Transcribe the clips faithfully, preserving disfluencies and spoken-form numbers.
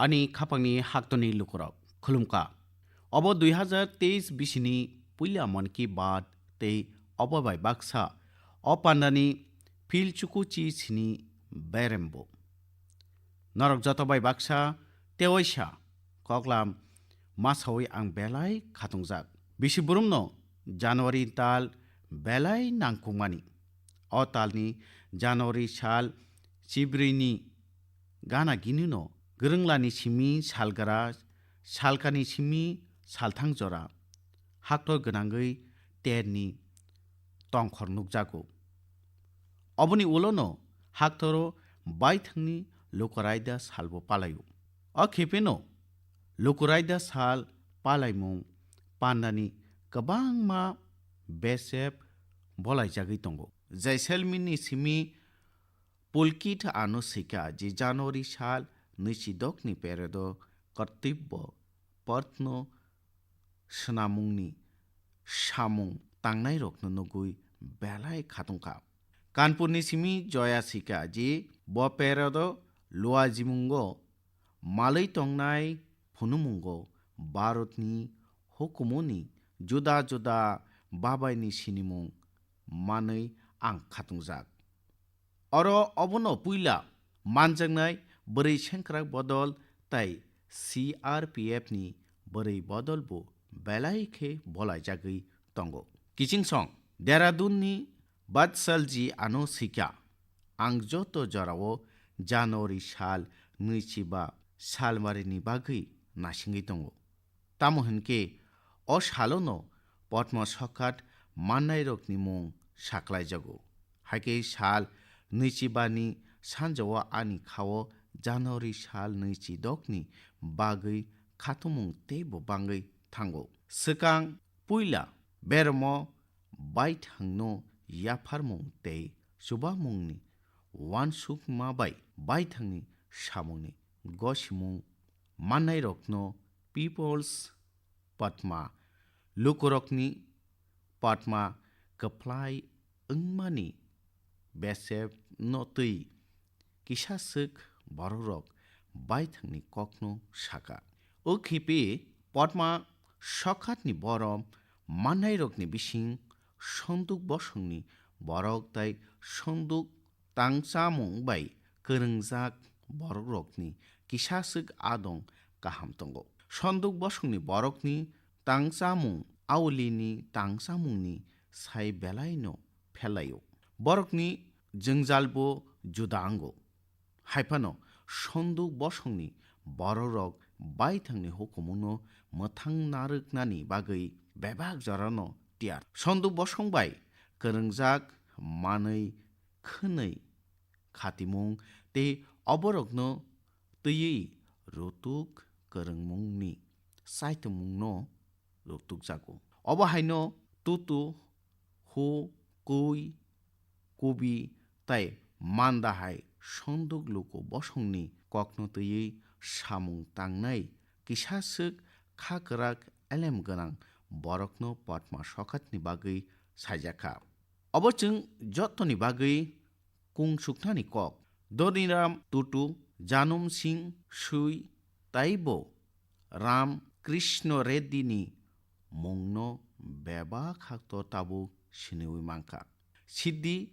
Ani khapangni haktorni lukurok, khulumkha. Obo dui hazar teis bisini puila Mann Ki Baat tei obo bai baksa o pandani phil chukuchi sini berembo. Norok joto bai baksa tewaisa koklam masawi ang belai khatungjak. Bisi burumno January tal belai nangkukmani. O talni January sal chibrini gana ginino gwrwnglani simi salgra, salkani simi salthang jora, haktor gwnangwi terni tongkhor nukjago. Oboni ulono haktoro baithangni Lukuraida salbo palaio. O khepeno Lukuraida sal palaimung pandani kwbangma besep bolaijagwi tongo. Jaisalmerni simi Pulkit ano swikha je January sal nwichidokni peredo kartibbo porthno swnamungni samung tangnairokno nugwi belai khatungkha. Kanpurni simi Joya swikha je bo peredo luajimungo malwi tongnai phunumungo Bharatni hukumuni juda juda babaini sinimung manwi ang khatungjak. Oro obono puila manjaknai bwrwi sengkrak bodol tai C R P F ni bwrwi bodol bo belai khe bolaijagwi tongo. Kiching song Dehradun ni Vatsalji ano swikha, ang joto jorao January sal nwichiba salmarini bagwi naisingwi tongo. Tamo hwn khe, o salono Padma Sokhat mannairokni mung saklaijago. Hai khe sal nwichibani sanjao ani khao January sal nwichidokni bagwi khatumung teibo bangwi thango. Swkang puila bermo baithangno yapharmung tei chubamungni uansukma bai baithangni samungni gosimung mannairokno People's Padma, lukurokni Padma kwplai wngmani besepno twi kisaswk borokrok baithangni kokno sakha. O khipi Padma Sokhatni borom mannairokni bising Sonduk bosongni borok tai Sonduk tangchamung bai kwrwngjak borokrokni kisaswk adong kaham tongo. Sonduk bosongni borokni tangchamung aulini tangchamungni sai belaino phelaio. Borokni jwngjalbo juda wngo. Hai phano Sonduk bosongni borokrok baithangni hukumungno mwthang narwknani bagwi bebak jorano tiyar. Sonduk bosong bai kwrwngjak manwi khwnwi khatimung tei oborokno twiwi rutuk kwrwngmungni chaitomungno rutukjago. Obo haino tutu, hu, kui, kubi tai manda hai Sonduk luku bosongni kokno twiwi samung tangnai kisaswk kha kwrak elem gwnang borokno Padma Sokhatni bagwi saijakha. Obo chwng jottoni bagwi kung suknani kok. Dhoniram Tutu, Janum Singh Sui taibo Ram Krishna Reddy ni mungno bebak hakto tabuk siniwi mankha. Siddhi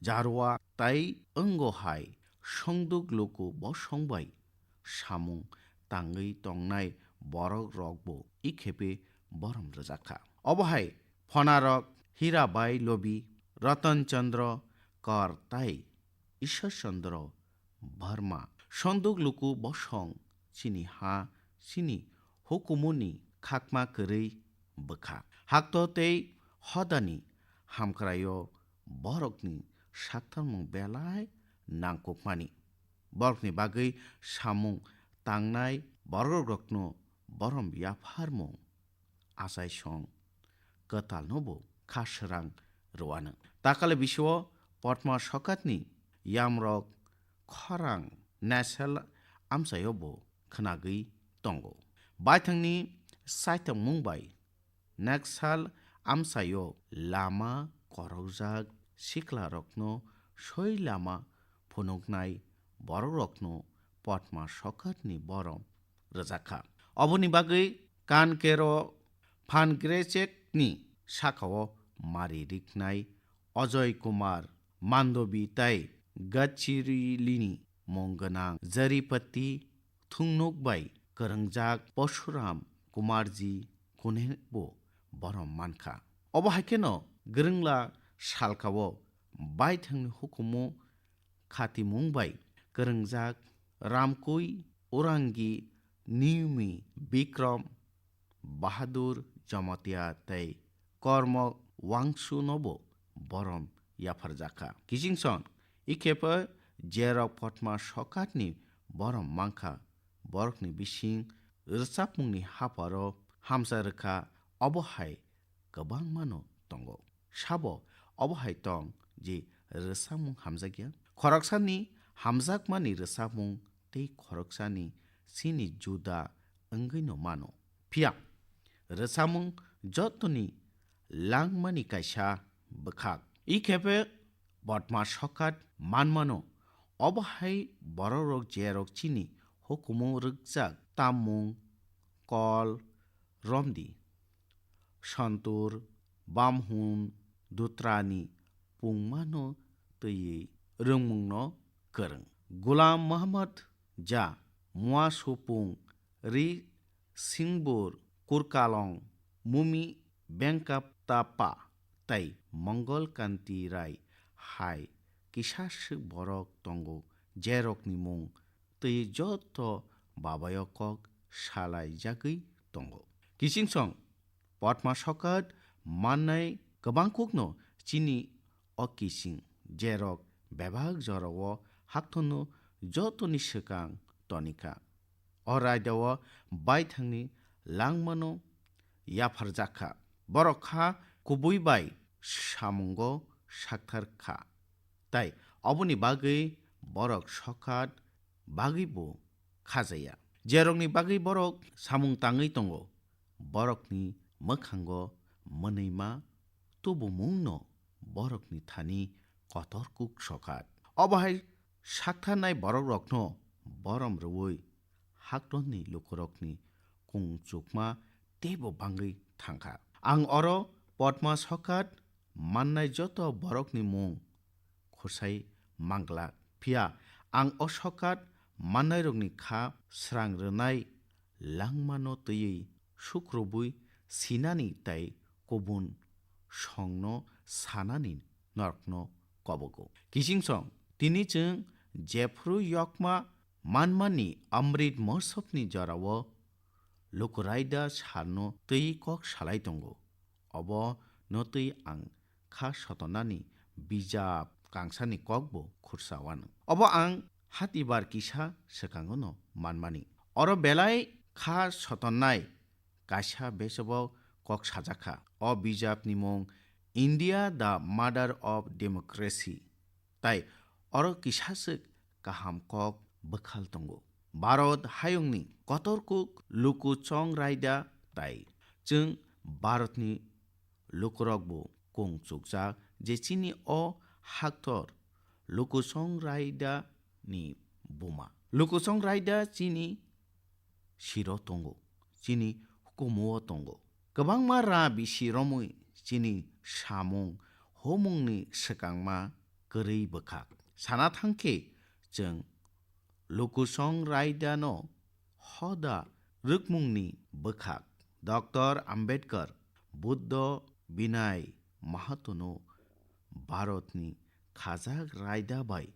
Jarwa tai wngo hai Songduk luku bosong bai samung tangwi tongnai borok rokbo ikhepe borom rwjakha. Obo hai Phonarok Hirabai Lobi, Ratan Chandra Kar tai Ishwar Chandra Verma. Songduk luku bosong chini ha, chini hukumuni khakma kwrwi bwkha. Hakto tei hodani hamkraio borokni sakthangmung belai nangkukmani. Borokni bagwi samung tangnai borokrokno borom yapharmung achaisong kwtalnobo kha srang rwano. Takale bisio Potma Sokatni yamrok khorang Naxal amchaiobo khwnagwi tongo. Baithangni saitongmung bai Naxal amchaio lama korokjak siklarokno soi lama phunuknai borokrokno Padma Sokatni borom rwjakha. Oboni bagwi Kankero Phangrechekni sakao mari riknai Ajoy Kumar Mandobi tei Gadchirilini mung gwnang Jaripati thungnuk bai kwrwngjak Porsuram Kumarji Kunhebo borom mankha. Obo hai kheno Gwrwngla salkao baithangni hukumu khatimung bai kwrwngjak Ramkui Urangi Niyumi Bikram Bahadur Jamatia tei Kormo Wangsunobo borom yapharjakha. Kichingsong, ikhepo jerok Potma Sokatni borom mankha, borokni bising rwchapmungni hapharo hamsa rwkha, obo hai kwbangmano tongo. Sabo obo hai tong je rwchapmung hamjakya? Khoroksani hamjakmani rwchapmung tei khoroksani chini juda wngwino mano. Phiya rwchapmung jotoni langmani kaisa bwkhak. Ikhepe Potma Sokat manmano, obo hai borokrok jerok chini hukumu rwkjak tammung, kol, romdi, santur, bamhun, dutrani pungmano twiwi rwngmungno kwrwng. Gulam Muhammad Ja, Mua Supung, Ri Singbur, Kurkalong, Mumi Bengkaptapa tei Mongol Kanti Rai hai kisa swk borok tongo, jerokni mung twi joto babayo kok salaijagwi tongo. Kichingsong Potma Sokat mannai kwbangkukno chini o kiching, jerok bebak jorao haktorno jotoni swkang tonikha. O raidao baithangni langmano yapharjakha. Borok kha kubui bai samungo sakthar kha. Tai oboni bagwi borok Sokat bagwibo khajaya. Jerokni bagwi borok samung tangwi tongo, borokni mwkhango mwnwima tubumungno borokni thani kotor kuk Sokat. Obo hai saktharnai borokrokno borom rwui haktorni lukurokni kung chukma teibo bangwi thangkha. Ang oro Potma Sokat mannai joto borokni mung khosai manglak. Phiya ang o Sokat mannairokni kha srang rwnai langmano twiwi sukrubui sinani tei kubun songno sanani norokno kobogo. Kichingsong, tini chwng jephru yokma manmani Amrit Mohotsabni jorao Lokuraida salno twi kok salai tongo. Obo no twi ang kha sotonani bijap kangsani kokbo khursa wano. Obo ang hatibar kisa swkangono manmani. Oro belai kha sotonnai kaisa besebo kok sajakha. O bijapni mung India, the Mother of Democracy. Tai oro kisaswk kaham kok bwkhal tongo. Bharat hayungni kotor kuk luku chong raida tai chwng Bharatni lukurokbo kung chukjak je chini o haktor luku chong raida ni buma. Luku chong raida chini siro tongo, chini hukumu o tongo. Kwbangma ra bisi romwi chini samung humungni swkangma kwrwi bwkhak. Sana thangkhe chwng lukusong raidano hoda rwkmungni bwkhak. Doctor Ambedkar, Buddho Binay Mahatono Bharatni khajak raida bai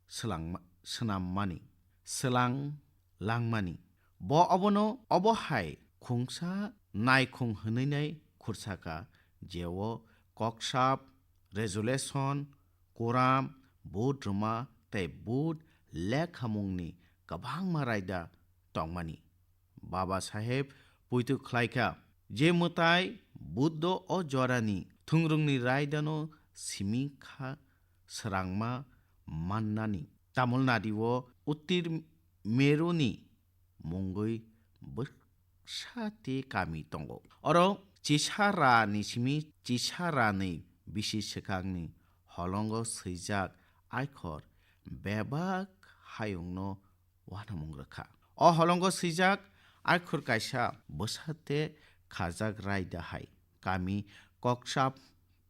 swlangma-, swnammani, swlang langmani. Bo obono obo hai khungsa naikhung hwnwi nai khursaka, jeo koksap, resolution, kuram, vote rwma tei vote lekhamungni kwbangma raida tongmani. Baba Saheb poito khlaikha, je mwtai Buddho o jorani thungrungni raidano simi kha swrangma mannani. Tamil Nadu o Uttir Meruni mungwi bwsa te kami tongo. Oro Chisara ni simi Chisara ni bisi swkangni holongo swijak aikhor bebak hayungno uanamung rwkha. O holongo swijak, aikhur kaisa bwsa tei khajak raida hai kami Kokchap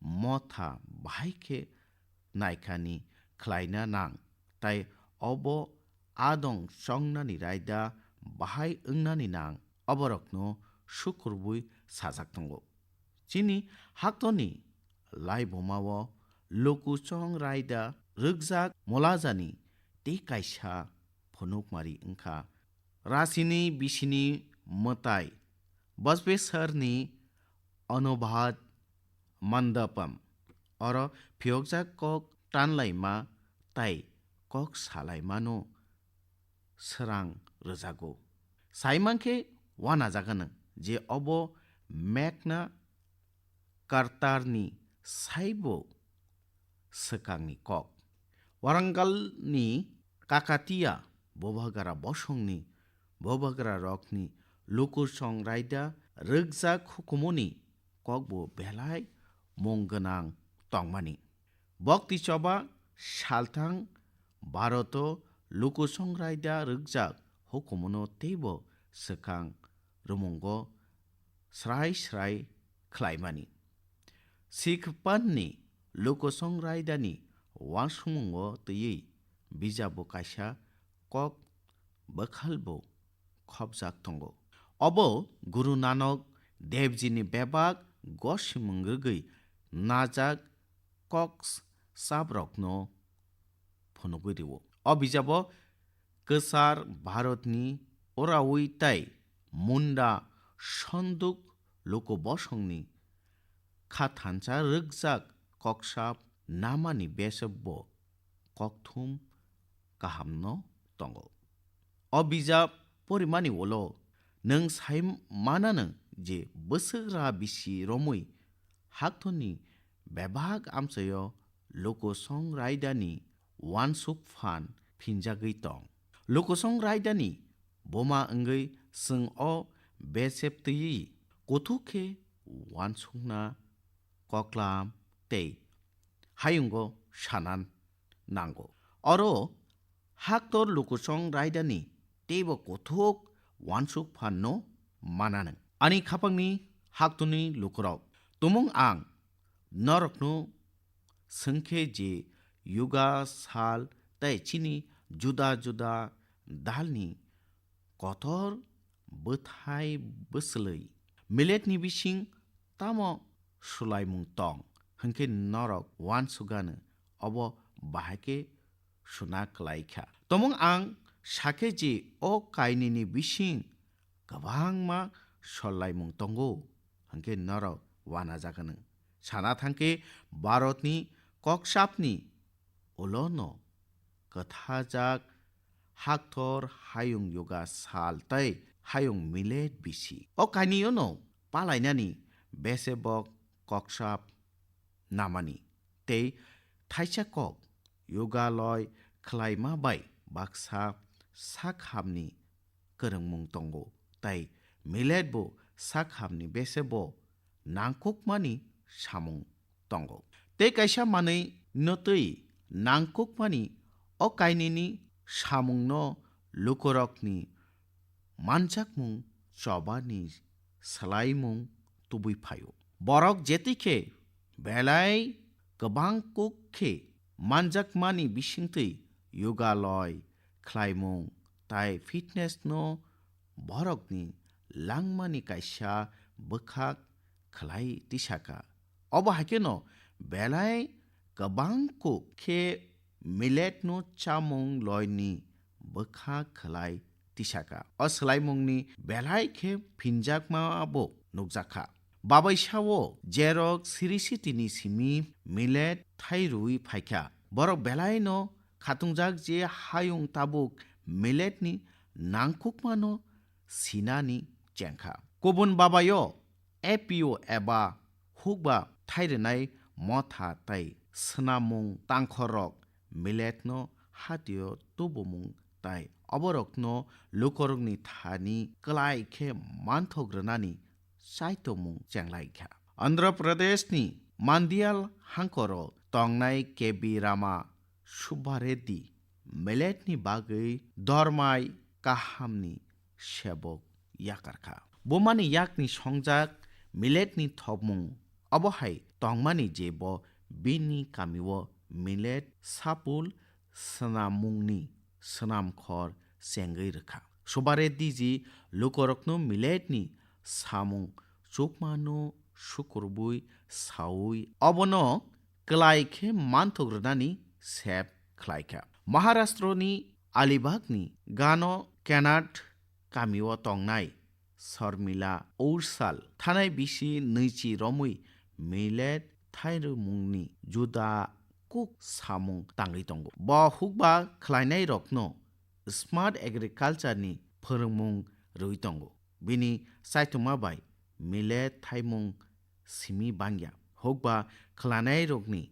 motha bahai khe naikani khlaina nang, tai obo adong chongnani raida bahai wngnani nang, oborokno sukurubui sajak tongo. Chini haktorni laibumao lukuchong raida rwkjak molajani tei kaisa phunukmari wngkha. Rasini bisini mwtai Bosbesarni Anubhad Mandapam. Oro phiyokjak kok tanlaima tai kok salaimano srang rwjago. Saimankhe uanajagano je obo Meghna Kartarni saibo swkangni kok. Warangalni Kakatiya bubagra bosongni bubagrarokni lukuchong raida rwkjak hukumuni kokbo belai mung gwnang tongmani. Bokti choba salthang Bharoto lukuchong raida rwkjak hukumuno teibo swkang rwmungo srai srai khlaimani. Sikh panni lukuchong raidani uansukmungo twiwi bijabo kaisa kok bwkhalbo khopjak tongo. Obo Guru Nanak Devjini bebak gosimung rwgwi najak kok sabrokno phunugwi rwo. O bijabo kwchar Bharatni Orawi tai Munda Sonduk luku bosongni kha thansa rwkjak koksap namani besepbo kokthum kahamno tongo. O bijap porimani ulo nwng sai mananw je bwswk ra bisi romwi haktorni bebak amchaio lukusong raidani uansuk phan phinjagwi tong. Lukusong raidani buma wngwi chwng o besep twiwi kuthuk khe uansukna koklam tei hayungo sana nango. Oro haktor lukusong raidani teibo kuthuk uansuk phanno mananw. Ani khapangni haktorni lukurok, tumung ang norokno swngkhe je yuga sal tei chini juda juda dalni kotor bwthai bwswlwi miletni bising tamo swlaimung tong, hwnkhe norok uansukganw obo bahai khe suna kwlai kha. Tumung ang sakhe je o kainwini bising kwbangma swlaimung tongo, hwnkhe norok uanajaganw. Sana thangkhe Bharatni koksapni ulono kwthajak haktor hayung yuga sal tei hayung milet bisi. O kainwino palainani besebok koksap namani tei thaisa kok yugaloi khlaima bai baksa sakhamni kwrwngmung tongo, tei miletbo sakhamni besebo nangkukmani samung tongo. Tei kaisa manwi notwi nangkukmani o kainwini samungno lukurokni manjakmung chobani swlaimung tubui phaio. Borok jetwi khe belai kwbang kuk khe manjakmani bisingtwi yugaloi khlaimung tai fitness no borokni langmani kaisa bwkhak khlai tisaka. Obo haikheno belai kwbang kuk khe millet no chamung loini bwkhak khlai tisaka. O swlaimungni belai khe phinjakma bo nukjakha. Babai sao jerok siri sitini simi millet thai rwi phaikha. Borok belai no khatungjak je hayung tabuk millet ni nangkukmano sinani chengkha. Kubun babayo A P O eba hukba thairwnai motha tai swnamung tangkhorrok milletno hatio tubumung tai oborokno lukurokni thani kwlai khe manthok rwnani chaitomung chenglaikha. Andhra Pradeshni Mandiyal hangkoro tongnai K B Rama Subbareddy millet ni bagwi dormai kahamni sebok yakar kha. Bumani yakni songjak millet ni thopmung, obo hai tongmani je bo bini kamio millet sapul swnamungni swnamkhor chengwi rwkha. Subareddy ji lukurokno millet ni samung chukmano sukurbwi saui obono klai khe manthok rwnani sep khlaikha. Maharashtroni Alibagni Gano Kenat kamio tongnai Sharmila Ursal thanai bisi nwichi romwi millet thairwmungni juda kuk samung tangwi tongo. Bo hukba khlainairokno smart agriculture ni phwrwngmung rwui tongo. Bini chaituma bai millet thaimung simi bangya. Hukba khlanairokni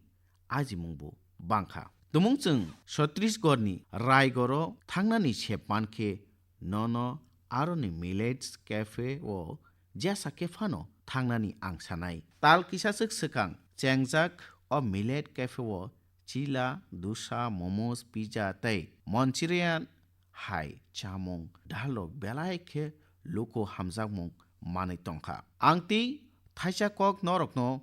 ajimungbo bangkha. Tumung chwng Chhattisgarhni Raigoro thangnani sep mankhe nono aroni Millets Cafe o jesa khe phano thangnani ang sanai. Tal kisaswk swkang chengjak o Millet Cafe o chila, dosa, momos, pizza tei Manchurian hai chamung dalrok belai khe luku hamjakmung manwi tongkha. Ang tei thaisa kok norokno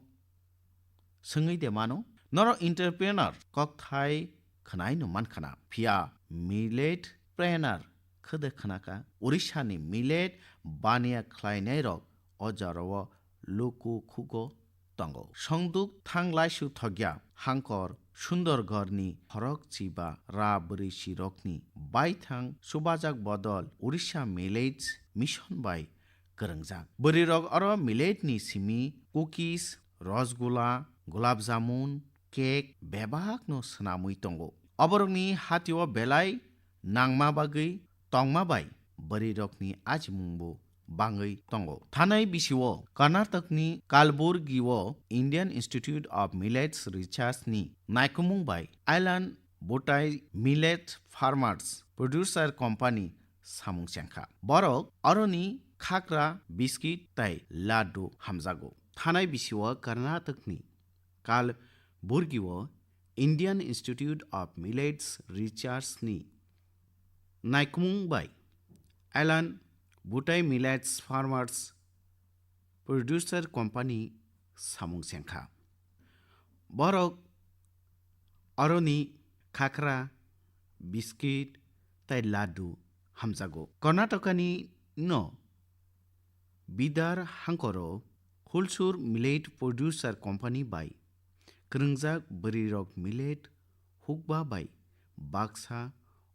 swngwi de mano, norok entrepreneur kokthai khwnaino mankha na, phiya millet trainer khwde khwnaka. Orishani millet baniya khlainairok o jorao luku khugo tongo. Songduk thang laisu thokya hangkor Sundargarhni khorok chiba ra bwrwi sirokni baithang chubajak bodol Orissa Millets Mission bai kwrwngjak. Bwrwirok oro millet ni simi cookies, rosgulla, gulab jamun, cake bebakno swnamwi tongo. Oborokni hatio belai nangma bagwi tongma bai bwrwirokni ajimungbo bangwi tongo. Thanai bisio Karnatokni Kalburgio Indian Institute of Millets Research ni naikomung bai Alan Butai Millet Farmers Producer Company samung chengkha. Borok aroni khakra, biscuit tai laddu hamjago. Thanai bisio Karnatokni Kalburgio Indian Institute of Millets Research ni naikomung bai Alan Butai Millets Farmers Producer Company samung chengkha. Borok aroni khakra, biscuit tai laddu hamjago. Karnatokani no Bidar hangkoro Hulsur Millet Producer Company bai kwrwngjak bwrwirok millet hukba bai baksa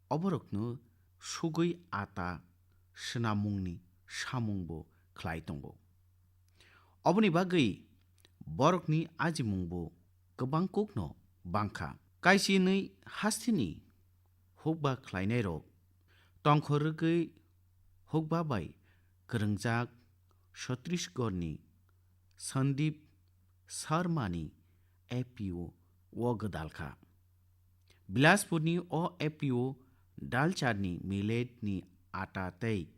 oborokno sugwi ata swnamungni samungbo khlai tongo. Oboni bagwi borokni ajimungbo kwbang kukno bangkha. Kaisi hwnwi hasteni hukba khlainairok tongkhor rwgwi hukba bai kwrwngjak Chhattisgarhni Sandeep Sharmani A P O o gwdalkha. Bilaspurni o A P O dalcharni milletni ata tei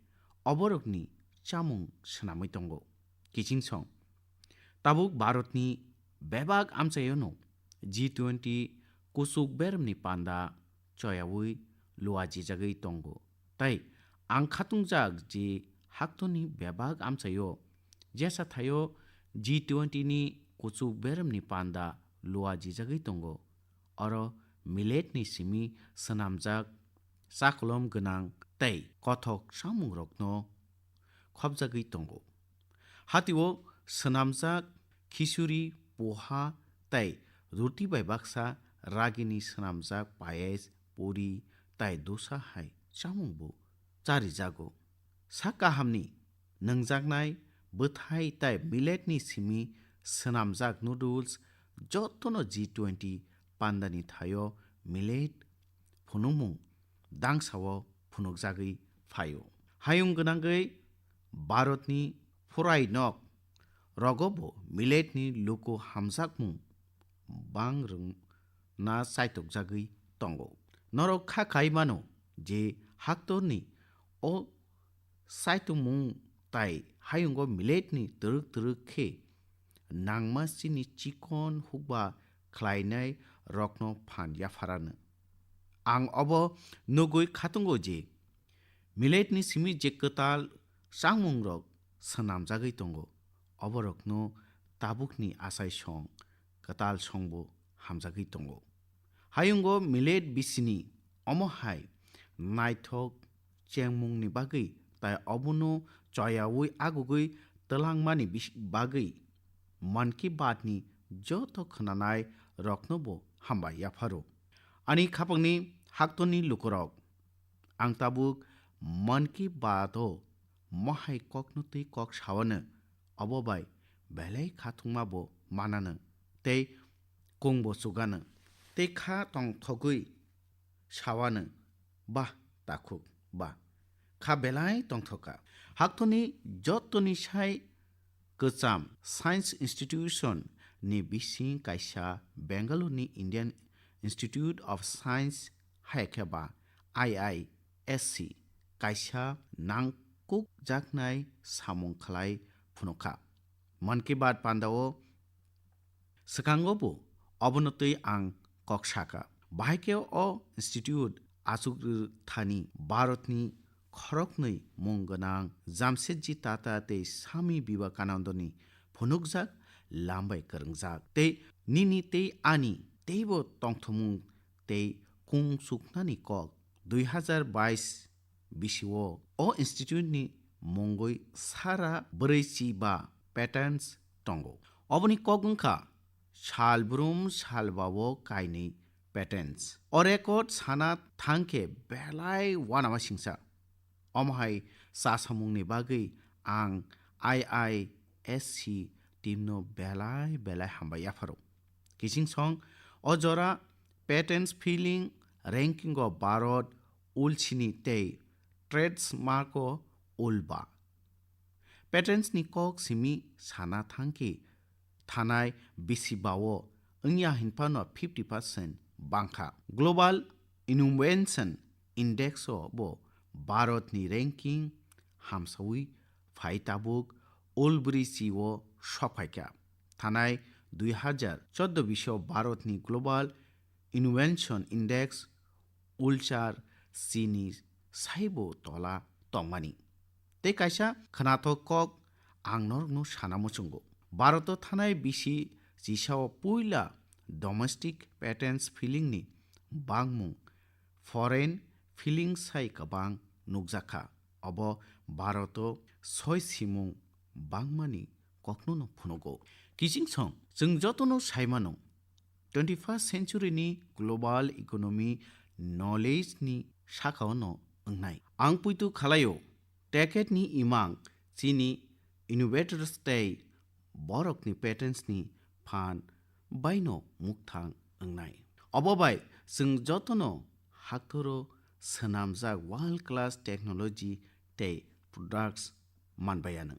oborokni chamung swnamwi tongo. Kichingsong. Tabuk Bharatni bebak amchaiono G twenty kuchuk beremni panda choyaui luajijagwi tongo. Tai ang khatungjak je haktorni bebak amchaio jesa thaio G twenty ni kuchuk beremni panda luajijagwi tongo. Oro milletni simi swnamjak chakolom gwnang tei kothok samungrokno khopjagwi tongo. Hatio swnamjak khichuri, poha tei ruti bai baksa ragini swnamjak payes, puri tei dosa hai chamungbo charijago. Sak kahamni nwngjaknai bwthai tei milletni simi swnamjak noodles jotono G twenty pandani thaio millet phunukmung dangsao phunukjagwi phaio. Hayung gwnangwi Bharatni phurai nok rogo bo milletni luku hamjakmung bang rwngna chaitokjagwi tongo. Norok kha khai mano je haktorni o chaitokmung tai hayungo milletni twrwk twrwk khe nangma chini chikon hukba khlainai rokno phan yapharano. Ang obo nugwi khatungo je millet ni simi je kwtal changmungrok swnamjagwi tongo, oborokno tabukni achai song, kwtal songbo hamjagwi tongo. Hayungo millet bisini omo hai naithok chengmungni bagwi tai obono choyaui agugwi twlangmani bis-, bagwi Mann Ki Baat ni joto khwnanai roknobo hambai yapharo. Ani khapangni haktoni lukurok, ang tabuk Mann Ki Baat o mohai kokno twi kok sawano, obo bai belai khathungma bo manano tei kungbo chugano tei kha tongthogwi sawano, ba takhuk ba kha belai tongthoka. Haktoni jotoni sai kwcham science institution ni bising kaisa Bangalore ni Indian Institute of Science hai khe ba I I S C kaisa nangkukjaknai samung khlai phunukha. Mann Ki Baat pandao swkango bo obono twi ang kok saka. Bahai khe o institute achuk thani Bharatni khoroknwi mung gwnang Jamshedji Tata tei Swami Vivekanandani phunukjak lambai kwrwngjak tei nini tei ani teibo tongthomung tei kung chuknani kok. Dui hazar bais bisio o institute ni mungwi sara brwichi ba patents tongo. Oboni kok wngkha salbrum salbao kainwi patents. O record sana thangkhe belai uanama singsa. Omo hai chasamungni bagwi ang I I S C team no belai belai hambai yapharo. Kiching song o jora patents filing ranking o Bharat ulsini tei trades mark o ulba. Patents ni kok simi sana thangkhe thanai bisi bao wngya hinphano fifty percent bangkha. Global Innovation Index o bo Bharat ni ranking hamsawi phai tabuk ulbrichi o sokphaikha. Thanai dui hazar chordo bisio Bharat ni Global Innovation Index ulchar chini saibo tola tongmani. Tei kaisa khwnathok kok ang norokno sana muchungo. Bharat o thanai bisi chisao puila domestic patents filing ni bangmung foreign filing sai kwbang nukjakha. Obo Bharat o soi simung bangmani kokno no phunugo. Kiching song chwng jotono saimano twenty-first century ni global economy knowledge ni sakao no wngnai. Ang puitu khalaio, decade ni imang chini innovators tei borokni patents ni phan baino mukthang wngnai. Obo bai chwng jotono haktoro swnamjak world class technology tei products manbaiyanw.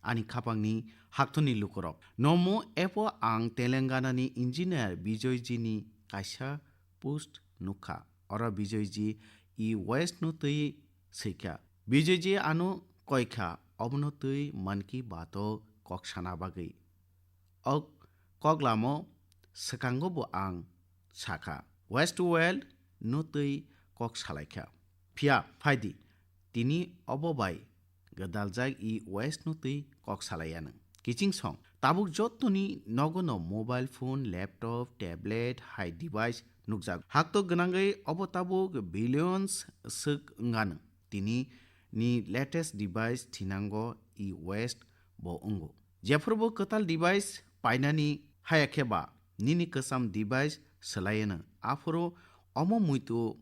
Ani khapangni haktorni lukurok. Nomo epo ang Telangana ni engineer Bijoy ji ni kaisa post nukha. Oro Bijoy ji e-waste no twi swikha. Bijoy ji ano koikha, obono twi Mann Ki Baat o kok sana bagwi. O koklamo swkango bo ang sakha, waste to wealth no twi kok salaikha. Phiya phaidi, tini obo bai gwdaljak e-waste no twi kok salaiyanw. Kiching song, tabuk jottoni nogono mobile phone, laptop, tablet hai device nukjago. Hakto gwnangwi obo tabuk billions swk wngano. Tini ni latest device thinango e-waste bo wngo. Jephuru bo kwtal device painani haya khe ba nini kwcham device swlaiyanw. Aphuru omo muitu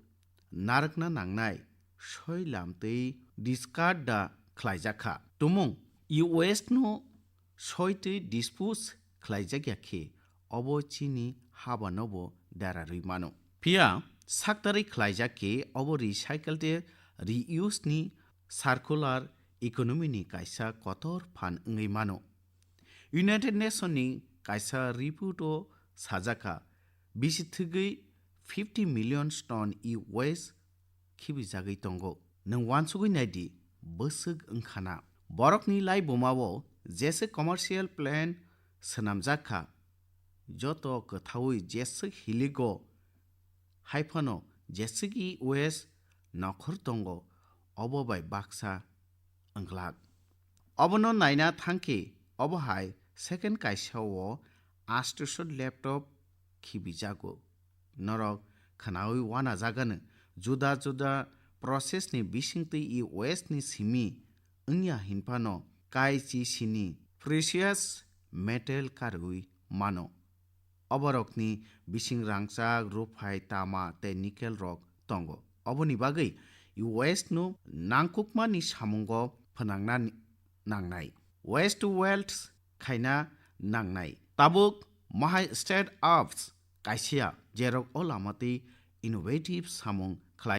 narwkna nangnai soi lamtwi discard da khlaijakha. Tumung e-waste no soitwi dispose khlaijakya khe obo chini habanobo derarwi mano. Phiya saktarwi khlaijak khe obo recycle tei reuse ni circular economy ni kaisa kotor phan wngwi mano. United Nation ni kaisa report o sajakha, bisi thwgwi fifty million ton e-waste khibijagwi tongo. Nwng uansugwi naidi, bwswk wngkhana. Borokni laibumao jesa commercial plant swnamjak kha, joto kwthaui jeswk hiligo hai phano Jeswk i West nokhor tongo, obo bai baksa wngglak. Obono naina thangkhe, obo hai second kaisa o astoso laptop khibijago. Norok khwnawi wanajagano, juda juda process ni bisingtwi i West ni simi wngya hinphano kaichi sini precious metal karwi mano. Oborokni bising rangchak, ruphai, tama tei nickel rok tongo. Oboni bagwi West no nangkukmani samungo phnangna ni-, nangnai. West to wealth khaina nangnai. Tabuk mahai start ups kaisa, jerok o lama tei innovative samung